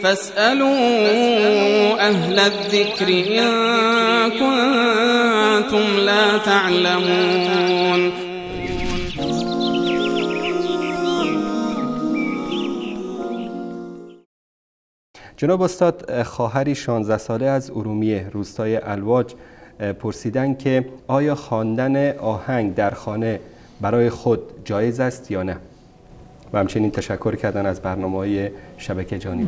فاسألوا أهل الذكر إن كنتم لا تعلمون. جناب استاد، خواهری 16 ساله از ارومیه روستای الواج پرسیدن که آیا خواندن آهنگ در خانه برای خود جایز است یا نه؟ و همچنین تشکر کردن از برنامه‌های شبکه جهانی.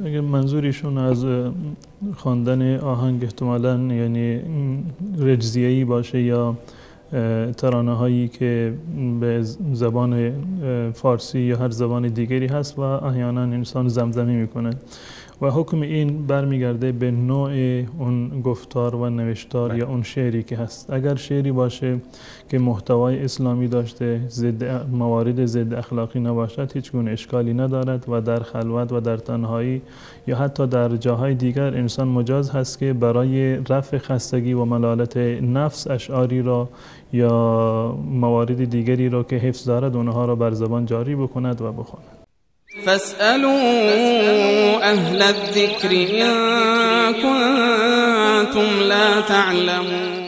اگر منظورشون از خواندن آهنگ احتمالاً یعنی رجزیه‌ای باشه یا ترانه هایی که به زبان فارسی یا هر زبان دیگری هست و احیانا انسان زمزمه میکنه و حکم این برمیگرده به نوع اون گفتار و نوشتار یا اون شعری که هست. اگر شعری باشه که محتوای اسلامی داشته، ضد موارد ضد اخلاقی نباشد، هیچ گونه اشکالی ندارد و در خلوت و در تنهایی یا حتی در جاهای دیگر انسان مجاز هست که برای رفع خستگی و ملالت نفس اشعاری را یا موارد دیگری را که حفظ دارد اونها را بر زبان جاری بکند و بخواند. فاسألوا أهل الذكر إن كنتم لا تعلمون.